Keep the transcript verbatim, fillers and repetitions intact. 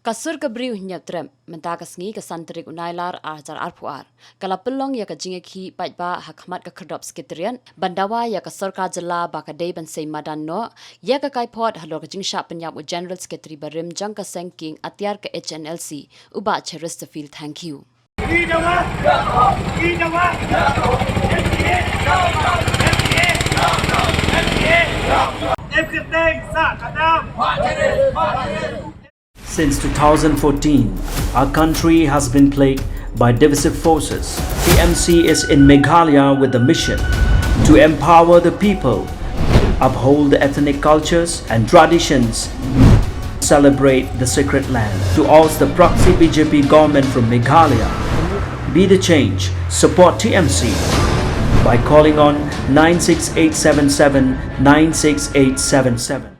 Ka sur ka briew hynñiewtrep, mynta ka sngi ka san tarik u Nailar ar hajar arphew ar, ka la pynlong ïa ka jingïakhih paidbah ha khmat ka khyrdop Secretariat, ban dawa ïa ka sorkar jylla ba ka dei ban sei madan noh ïa ka kaiphod halor ka jingshah pynïap u General Secretary barim jong ka seng kieng atiar ka H N L C, u Bah Chesterfield Thangkhiew. Since two thousand fourteen, our country has been plagued by divisive forces. T M C is in Meghalaya with the mission to empower the people, uphold the ethnic cultures and traditions, celebrate the sacred land. To oust the proxy B J P government from Meghalaya, be the change, support T M C by calling on nine six eight seven seven nine six eight seven seven.